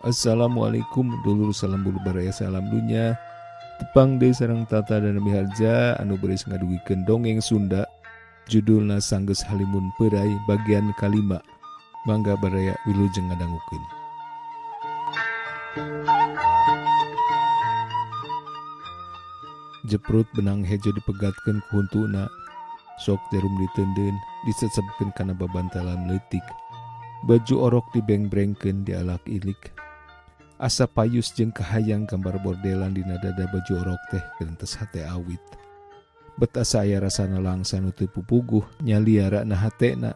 Assalamualaikum dulur, salam bulu baraya, salam dunya. Tepang deui sareng Tata dan Miharja anu beris ngadugikeun dongeng Sunda, judulna Sanggeus Halimun Peuray bagian kalima. Mangga baraya wilujeng ngadangukeun. Jeprut benang hejo dipegatkeun ku huntuna, sok jarum diteundeun, disesepkeun kana babantalan leutik. Baju orok dibengbrengkeun dialak-ilik. Asa payus jeung kahayang gambar bordelan dina dada baju orok teh gerentes hate awit. Bet asa aya rasana langsa nu teu pupuguh nyaliara na hatena.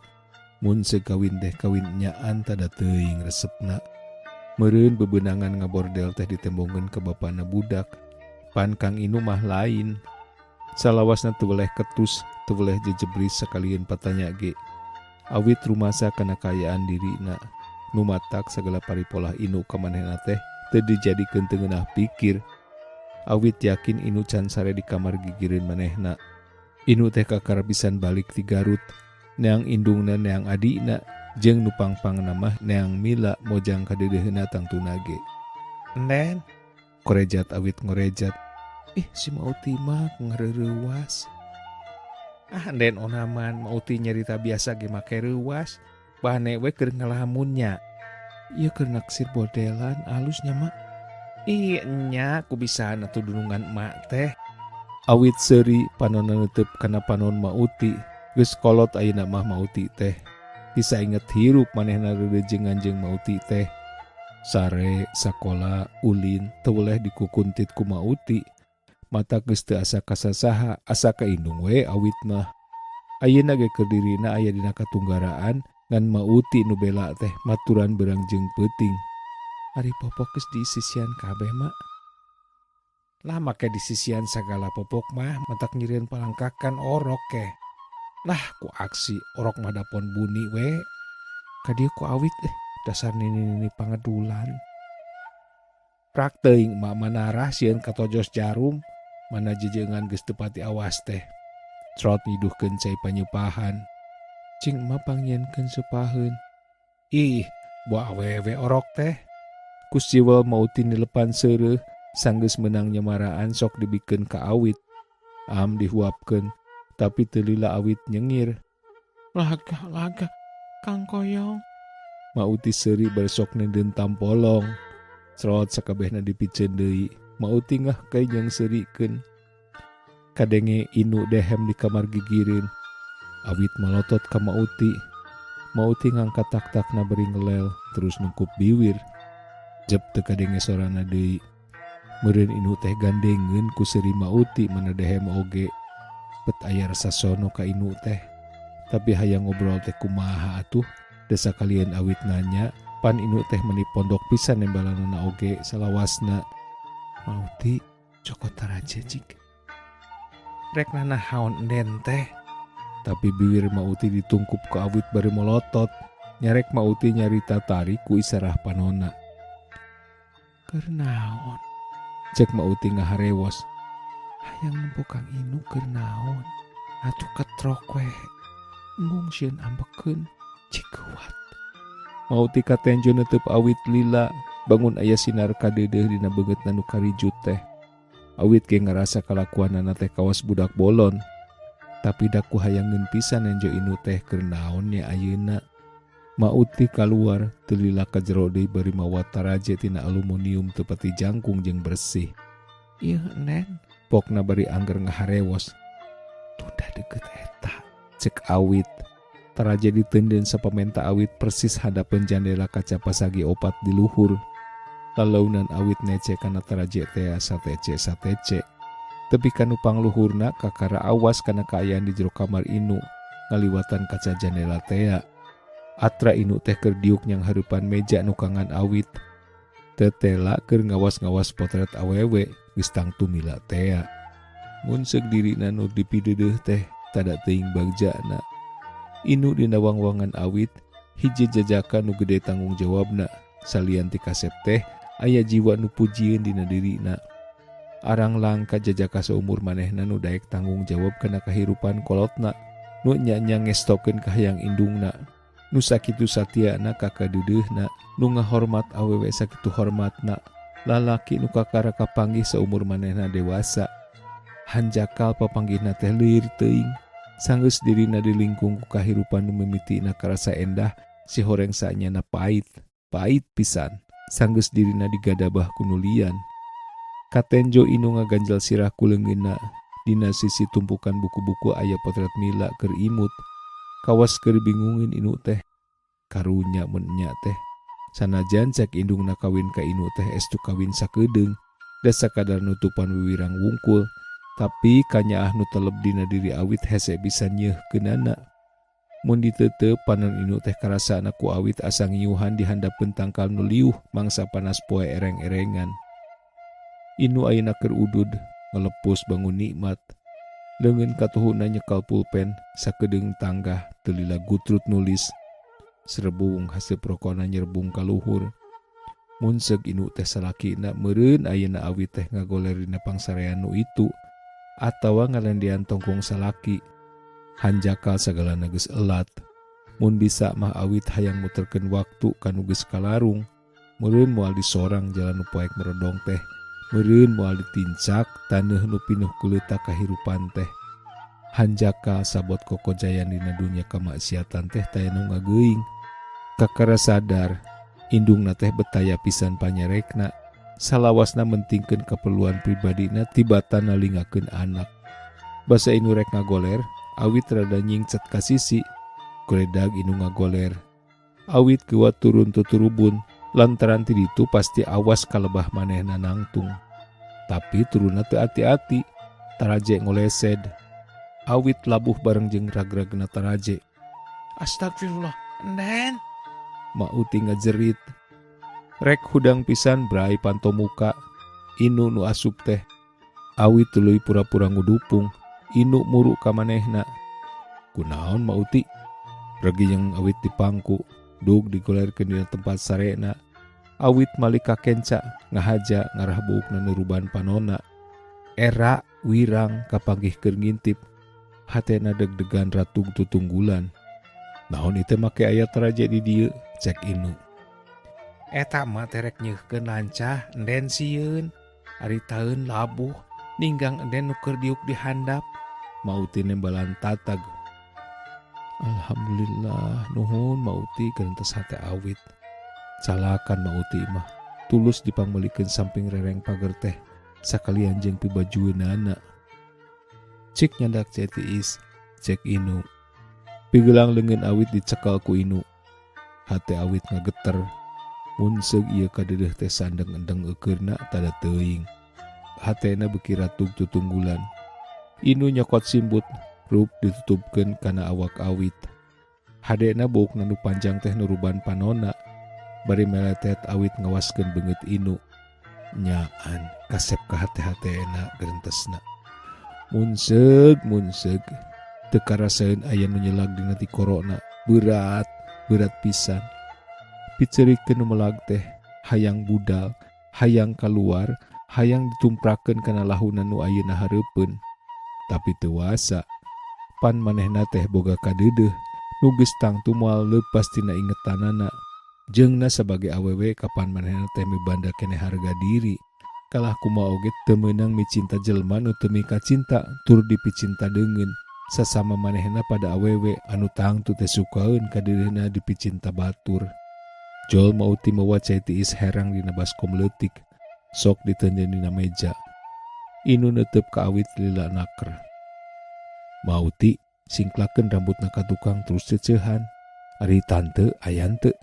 Mun segawin teh kawin nyaan tada teuing resepna. Meureun bebenangan ngabordel teh ditembongkeun ka bapana budak. Pan Kang Inu mah lain. Salawasna teu weleh ketus, teu weleh jejebris sakalieun patanya ge. Awit rumasa kana kaayaan dirina. Nu matak sagala paripolah Inu ka manehna teh teu dijadikeun teu ngeunah pikir. Awit yakin Inu can sare di kamar gigireun manehna. Inu teh kakara pisan balik ti Garut. Neang indungna, neang adina, jeung nu pangpangna mah neang Mila mojang kadeudeheuna tangtuna ge. Nen, korejat awit ngorejat. Ih, si Mauti mah ngareurewas. Ah, den onaman Mauti nyarita biasa ge make reuwas. Bahane we keur ngalamunnya. Ieu keur naksir bordelan alusnya mak. Ih, nya ku bisaan atuh dunungan emak teh. Awit seuri panonna neuteub kana panon Mauti. Geus kolot ayeuna mah Mauti teh. Bisa inget hirup manehna reurejengan jeung Mauti teh. Sare, sakola, ulin, teu weleh dikukuntit ku Mauti. Mata geus teu asa kasasaha, asa ka indung we awit mah. Ayeuna ge keur dirina aya dina katunggaraan ngan Mauti nu bela teh maturan beurang jeung peuting. Ari popok geus diisisian kabeh mak. Lah make disisian sagala popok mah matak nyirieun palangkakan orok ke. Lah ku aksi orok mah dapon buni we. Ka dieu ku awit dasar nini-nini pangedulan. Prak teuing emak manarah sieun katojos jarum mana jejengan geus teu pati awas teh. Trot nyiduhkeun cai panyeupahan. Cing emak pangnyieunkeun seupaheun. Ih, buah awewe orok teh. Kus jiwel Mauti nilepan seureuh sanggeus meunang nyamaraan sok dibikeun ka awit. Am dihuapkeun, tapi teu lila awit nyengir. Laga, laga, Kang Koyong. Mauti seuri bari sok neundeun tampolong. Trot sakabehna dipiceun deui. Mauti ngah kai jeung seurikeun. Kadenge Inu dehem di kamar gigireun. Awit malotot ka Mauti. Mauti ngangkat tak-takna bari ngelel terus nungkup biwir. Jep teu kadenge sorana deui. Meureun Inu teh gandengeun ku seuri Mauti mana dehem oge. Bet aya rasa sono ka Inu teh. Tapi hayang ngobrol teh kumaha atuh? Desa kalian awit nanya, pan Inu teh meni pondok pisan nembalanana oge salawasna. Mauti cokot taraje cik. Rek nanahaon enden teh. Tapi biwir Mauti ditungkup ku awit bari molotot. Nyarek Mauti nyarita tari ku isarah panona. Keur naon? Cek Mauti ngaharewos. Hayang nempo Kang Inu keur naon? Atuh ketrok we. Embung sieun ambekeun. Cikuat. Mauti katenjo neuteub awit lila. Bangun aya sinar kadeudeuh dina beungeutna nu karijut teh. Awit ge ngarasa kalakuanana teh kawas budak bolon. Tapi daku hayangeun pisan nenjo Inu teh keur naon nya ayeuna. Mauti kaluar teu lila ka jero deui bari mawa taraje tina aluminium teu pati jangkung jeung bersih. Ieu nen, pokna bari angger ngaharewos. Tunda deukeut eta, cek awit. Taraje diteundeun sapamenta awit persis hadapeun jandela kaca pasagi opat di luhur. Lalaunan awit nece kana taraje tea satece satece. Tepi ka nu pangluhurna kakara awas kana kaayaan di jero kamar Inu ngaliwatan kaca jandela tea. Atra Inu teh keur diuk nyang hareupan meja nu kangan awit. Tetela keur ngawas-ngawas potret awewe geus tangtu Mila tea. Mun seug dirina nu dipideudeuh teh tada teuing bagjana. Inu dina wangwangan awit hiji jajaka nu gede tanggung jawabna. Salian ti kasep teh aya jiwa nu pujieun dina dirina. Arang langka jajaka saumur manehna nu daek tanggung jawab kana kahirupan kolotna nu nya-nya ngestokeun kahayang indungna. Nu sakitu satiana ka kadeudeuhna, nu ngahormat awewe sakitu hormatna, lalaki nu kakara kapanggih saumur manehna dewasa. Hanjakal papanggihna teh lieur teuing. Sanggeus dirina dilingkung ku kahirupan nu mimitina karasa endah, si horeng saenyana pait, pait pisan. Sanggeus dirina digadabah ku nu lian. Katenjo Inu ngaganjel sirah ku leungeunna. Dina sisi tumpukan buku-buku aya potret Mila keur imut. Kawas keur bingungeun Inu teh. Karunya mun enya teh. Sanajan cek indungna kawin ka Inu teh estu kawin sakedeung, da sakadar nutupan wiwirang wungkul, tapi kanyaah nu teleb dina diri awit hese bisa nyeuhkeunana. Mun diteuteup panon Inu teh karasana ku awit asa ngiuhan di handapeun tangkal nu liuh mangsa panas poe ereng-erengan. Inu ayeuna keur udud, ngelepus bangun nikmat. Leungeun katuhuna nyekal pulpen, sakedeung tanggah teu lila gutrut nulis. Serebung haseup rokona nyerebung ka luhur. Mun seug Inu teh salakina meureun ayeuna awit teh ngagoler dina pangsarean nu itu atawa ngalendean tongkong salaki. Hanjakal sagalana geus elat. Mun bisa mah awit hayang muterkeun waktu ka nu geus kalarung. Meureun moal disorang jalan nu poek meredong teh. Meureun moal ditincak taneuh nu pinuh kuleutak kahirupan teh. Hanjakal sabot kokojayan dina dunya kamaksiatan teh taya nu ngageuing. Kakara sadar, indungna teh betaya pisan panyarekna. Salawasna mentingkeun keperluan pribadina tibatan nalingakeun anak. Basa Inu rek ngagoler, awit rada nyingcet ka sisi. Goledag Inu ngagoler. Awit geuwat turun tuturubun. Lantaran ti ditu pasti awas kalebah manehna nangtung. Tapi turunna teu ati-ati, taraje ngolesed. Awit labuh bareng jeung ragragna taraje. Astagfirullah, enden. Ma Uti ngajerit. Rek hudang pisan brai panto muka. Inu nu asup teh. Awit tuluy pura-pura ngudupung. Inu muru ka manehna. Kunaon Ma Uti? Regi jeung awit dipangku. Dug digolerkeun dina tempat sarena. Awit malik ka kenca, ngahaja ngarah buukna nuruban panona. Era wirang kapanggih keur ngintip. Hatena deg-degan ratug tutunggulan. Naon ieu make aya taraje di dieu? Cek Inu. Eta mah terek nyeuhkeun lancah enden sieun. Ari taeun labuh ninggang enden nu keur diuk di handap. Ma Uti nembalan tatag. Alhamdulillah, nuhun Ma Uti gerentes hate awit. Calakan Ma Uti mah, tulus dipangmeulikeun samping rereng pager teh, sakalian jeung pibajueunana. Cik nyandak cai tiis, cek Inu. Pigelang leungeun awit dicekel ku Inu. Hate awit ngageter. Mun seug ieu kadeudeuh teh sandeng-endeng eukeurna tada teuing. Hatena beuki ratug tutunggulan. Inu nyokot simbut, rup ditutupkeun kana awak awit. Hadena buukna nu panjang teh nuruban panona. Bari meletet awit ngawaskeun beungeut Inu. Nyaan kasep ka hate-hatena gerentesna. Munseug munseug teu karasaeun aya nu nyelag dina tikorona. Berat, berat pisan. Piceurikeun nu melag teh hayang budal, hayang kaluar, hayang ditumprakeun kana lahuna nu ayeuna hareupeun. Tapi teu wasa. Pan manehna teh boga kadeudeuh, nu geus tangtu moal leupas tina ingetanana. Jeungna sabagai awewe kapan manehna teh mibanda keneh harga diri. Kalah kumaha oge teu meunang micinta jelema nu teu mikacinta tur dipicinta deungeun. Sasama manehna pada awewe anu tangtu teh sukaeun kadeudeuhna dipicinta batur. Jol Ma Uti mawa cai tiis herang dina baskom leutik, sok diteundeun dina meja. Inu neuteub ka awit lila naker. Ma Uti singklakeun rambutna ka tukang terus ceceuhan. Ari tante aya henteu?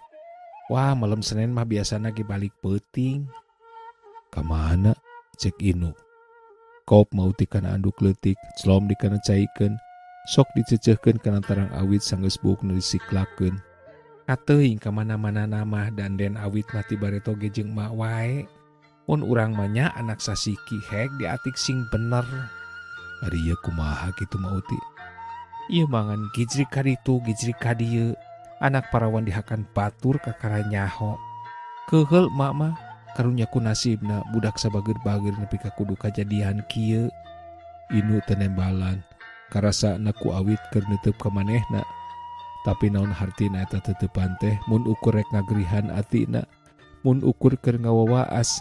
Wah, malam Senin mah biasana ge balik peuting. Ka mana? Cek Inu. Kop Ma Uti kana anduk leutik, celom dikana caikeun, sok dicecehkeun kana tarang awit sanggeus buukna disiklakeun. Kateuing ka mana-mana namah dan den awit mah ti bareto ge jeung emak wae. Mun urang mah nya anak sasiki hek diatik sing bener. Ari ieu kumaha kitu Ma Uti? Ieu mangan gijrik ka ditu gijrik ka dieu. Anak parawan dihakan batur kakara nyaho. Keuheul emak mah karunya ku nasibna budak sabager-bager nepi ka kudu kajadian kieu. Inu teu nembalan. Karasana ku awit keur neuteub ka manehna. Tapi naon hartina eta teteupan teh mun ukur rek ngagerihan atina, mun ukur keur ngawawaas.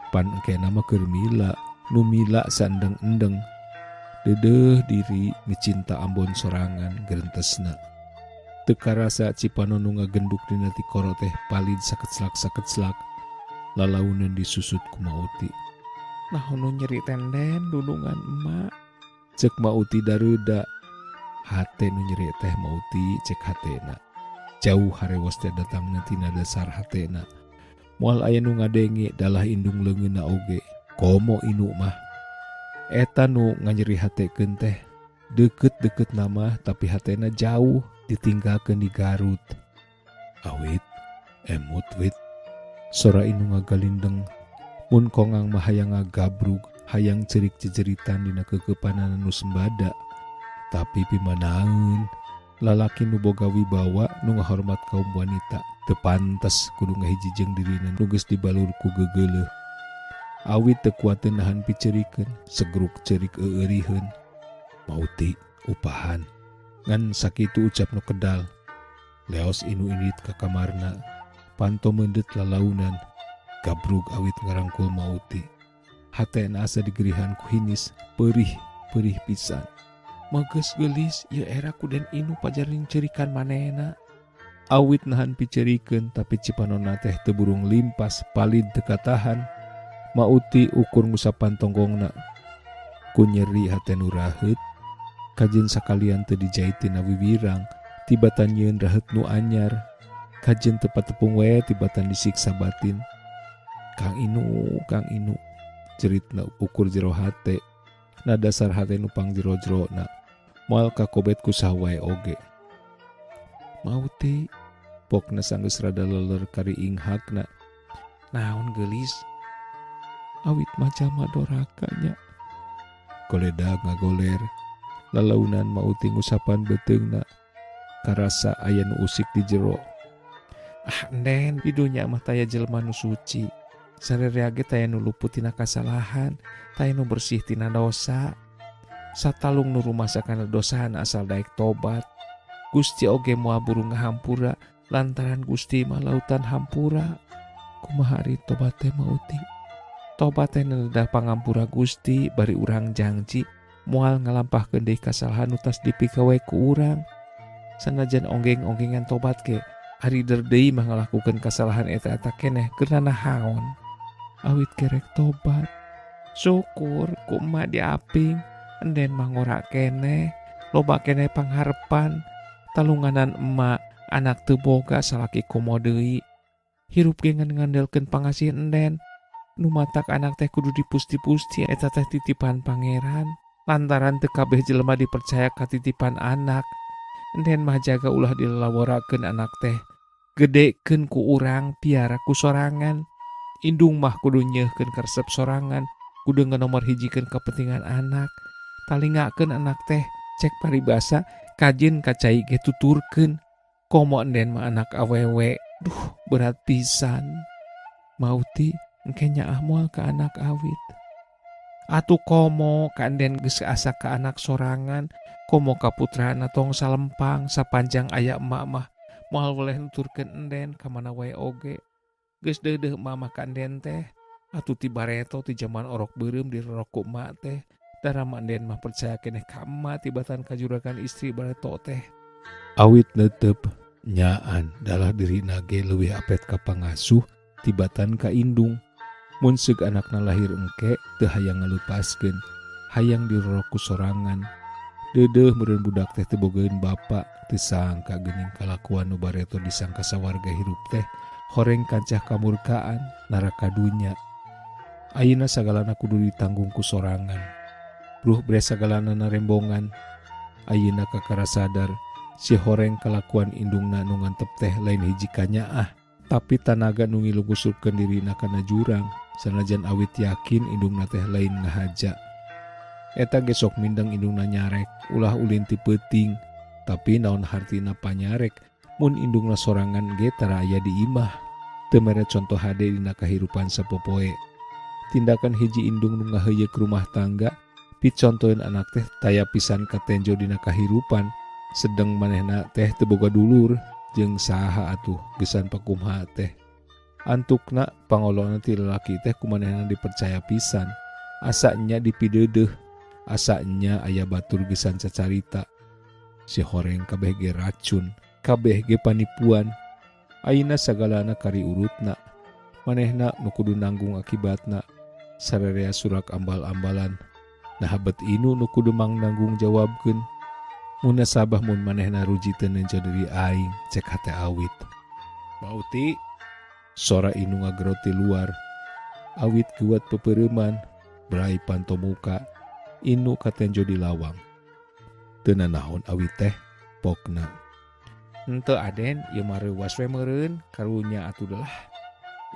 Pan engkena mah keur mila, nu mila saendeng-endeng. Deudeuh diri micinta ambon sorangan gerentesna. Teu karasa cipanon nu ngagenduk dina tikoro teh palid sakeclak-sakeclak. Lalauneun disusut ku Mauti. Naon nu nyeri tenden dudungan emak? Cek Mauti dareuda. Hate nu nyeri teh Mauti cek hatena. Jauh harewos teh datangna tina dasar hatena. Moal aya nu ngadenge dalah indung leungeunna oge. Komo inu mah. Eta nu nganyeri hatekeun teh. Deukeut-deukeut nama tapi hatena jauh ditinggalkeun di Garut. Awit, emut wit. Sora inu ngagalindeng. Mun kongang mah hayang ngagabrug, hayang ceurik jejeritan dina keukeupanana nu sembada. Tapi pimanaeun, lalaki nu boga wibawa nu ngahormat kaum wanita teu pantes kudu ngahiji jeung dirina nu geus dibalur ku gegeuleuh. Awit teu kuateun nahan piceurikeun, segruk ceurik eueuriheun. Mauti upahan. Ngan sakitu ucap nu kedal. Leos inu indit ka kamarna. Panto meundeut lalaunan. Gabrug awit ngarangkul Mauti. Hatena asa digerihan ku hinis, perih, perih pisan. Mageus geulis ieu era ku Den Inu pajarin ceurikan manehna. Awit nahan piceurikeun tapi cipanonna teh teu burung limpas palid teu katahan. Mauti ukur ngusapan tonggongna. Ku nyeri hate nu raheut, kajeun sakalian teu dijait tina wiwirang, tibatan nyieun raheut nu anyar. Kajeun teu patepung we tibatan disiksa batin. Kang Inu, Kang Inu, ceritna ukur jero hate. Na dasar hate nu pangjero-jerona. Moal kakobet ku saha wae oge. Mauti, pokna sanggeus rada leler kari inghakna. Naon geulis? Awit mah jalma doraka nya. Goledag ngagoler. Lalaunan Mauti ngusapan beuteungna. Karasa aya nu usik di jero. Ah, enden, di dunya mah taya jelema nu suci. Sarerea ge taya nu luput tina kasalahan, taya nu bersih tina dosa. Satalung nu rumasa kana dosana asal daek tobat. Gusti oge moal buru ngahampura lantaran Gusti mah lautan hampura. Kumaha ari tobat teh Mauti? Tobat teh nenedah pangampura Gusti bari urang jangji moal ngalampahkeun deui kasalahan nu tas dipikawe ku urang. Sanajan onggeng-onggengan tobat ge ari der deui mah ngalakukeun kasalahan eta-eta keneh keur nanahaon. Awit kerek tobat. Syukur ku emak diaping. Enden mah ngora keneh, loba keneh pangharepan. Talunganan emak anak teu boga salaki komo deui. Hirup ge ngan ngandelkeun pangasih enden. Nu matak anak teh kudu dipusti-pusti eta teh titipan pangeran. Lantaran teu kabeh jelema dipercaya ka titipan anak. Enden mah jaga ulah dilalaworakeun anak teh. Gedekeun ku urang piara ku sorangan. Indung mah kudu nyeuhkeun karesep sorangan, kudu nganomor hijikeun kepentingan anak. Talingakeun anak teh cek paribasa kajin ka cai ge tuturkeun. Komo enden mah anak awewe, duh berat pisan. Mauti engke nyaah moal ka anak awit. Atuh komo ka enden geus asa ka anak sorangan, komo ka putrana tong salempang sapanjang aya emak mah moal weleh nuturkeun enden ka mana wae oge. Geus deudeuh emak mah ka enden teh. Atuh ti bareto ti jaman orok beureum dirorok ku emak teh. Darama enden mah percaya keneh ka emak tibatan ka juragan istri bareto teh. Awit neuteup nyaan dalah dirina ge leuwih apet ka pangasuh tibatan ka indung. Mun seug anakna lahir engke teu hayang ngalupaskeun, hayang dirorok ku sorangan. Deudeuh meureun budak teh teu bogaeun bapa, teu sangka geuning kalakuan nu bareto disangka sawarga hirup teh horeng kancah kamurkaan naraka dunya. Ayeuna sagalana kudu ditanggung ku sorangan. Ruh bre sagalana narembongan. Ayeuna kakara sadar si horeng kalakuan indungna nu ngantep teh lain hiji kanyaah, tapi tanaga nu ngilu ngusurkeun dirina kana jurang. Sanajan awit yakin indungna teh lain ngahaja. Eta ge sok mindeng indungna nyarek, ulah ulin ti peuting. Tapi naon hartina panyarek mun indungna sorangan ge tara aya di imah. Teu mere contoh hade dina kahirupan sapopoe. Tindakan hiji indung nu ngaheuyeuk rumah tangga, picontoeun anak teh taya pisan katenjo dina kahirupan. Sedeng manehna teh teu boga dulur jeung saha atuh gesan pakumaha teh. Antukna pangolona ti lalaki teh ku manehna dipercaya pisan. Asa nya dipideudeuh, asa nya aya batur gesan cacarita. Si horeng kabeh ge racun, kabeh ge panipuan. Ayeuna sagalana kari urutna. Manehna nu kudu nanggung akibatna. Sararea surak ambal-ambalan. Nah bet Inu nu kudu mangnanggung jawabkeun. Munasabah mun manehna ruji teu nenjo diri aing, cek hate Awit. Mauti, sora Inu ngagerot ti luar. Awit kuat pepereuman, berai panto muka. Inu katenjo di lawang. Teu nanaon Awit teh, pokna. Henteu Aden, ieu mah reuwas we meureun, karunya atuh lah.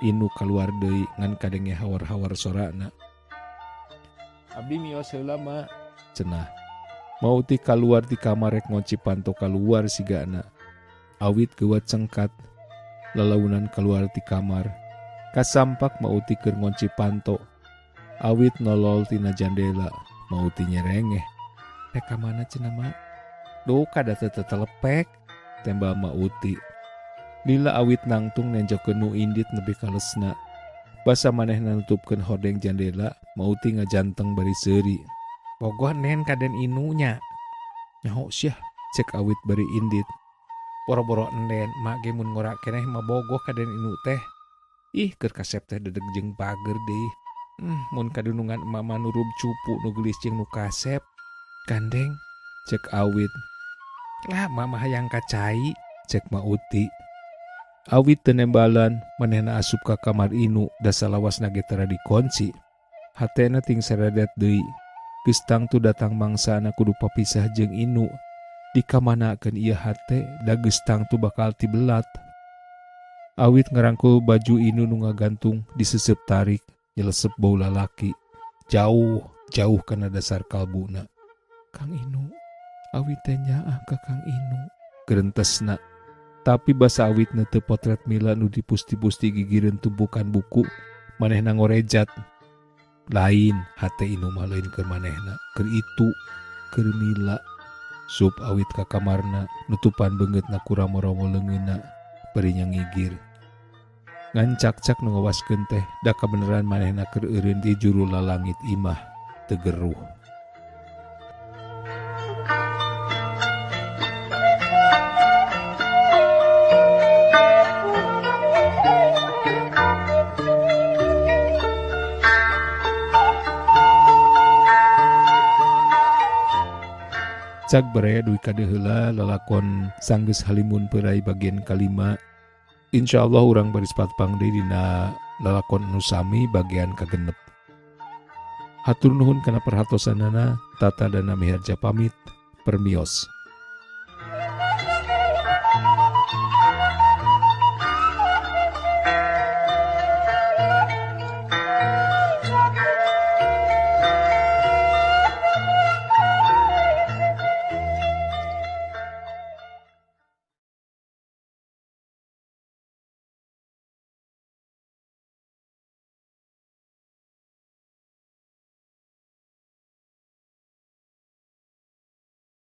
Inu kaluar deui ngan kadenge hawar-hawar sorana. Abdi mios heula ma, cenah. Mauti kaluar ti kamar rek ngonci panto kaluar sigana. Awit geuwat cengkat, lalaunan kaluar ti kamar. Kasampak Mauti keur ngonci panto. Awit nolol tina jandela, Mauti nyerengeh. Rek ka mana cenah ma? Duh kada teu tetelepek, tembal Mauti. Lila Awit nangtung nenjokeun nu indit nepi ka lesna. Basa manehna nutupkeun hordeng jandela, Mauti ngajanteng bari seuri. Bogoh nen kaden Inunya. Nyaho sia, cek Awit bari indit. Boro-boro enden, mak ge mun ngora keneh mah bogoh kaden Inu teh. Ih, keur kasep teh dedeg jeung bager deui. Mun kadunungan emak mah nurub cupu nu geulis jeung nu kasep. Gandeng, cek Awit. Lah, mak mah hayang ka cai, cek Mauti. Awit teu nembalan, manehna asup ka kamar Inu, da salawasna ge tara dikunci. Hatena ting saredet deui. Geus tangtu datang mangsana kudu papisah jeung Inu. Dikamanakeun ieu hate, da geus tangtu bakal tibelat. Awit ngarangkul baju Inu nu ngagantung, disesep tarik, nyelesep bau lalaki. Jauh, jauh kana dasar kalbuna. Kang Inu, Awit teh nyaah ka Kang Inu, gerentesna. Tapi basa Awit teu potret Mila nu dipusti-pusti gigireun tumpukan buku, manehna ngorejat. Lain hate Inu mah lain keur manehna, keur itu, keur Mila. Sup Awit ka kamarna, nutupan beungeutna ku ramo-ramo leungeunna, bari nyangigir. Ngan cak-cak nu ngawaskeun teh, da kabeneran manehna keur eureun di juru lalangit imah, teu geruh. Cag baraya dugi ka deheula lalakon Sanggeus Halimun Peurai bagian kalima. Insyaallah urang baris patpang deui dina lalakon anu sami bagian kagenep. Hatur nuhun kana perhatosanana, Tata Dana Miharja pamit, permios.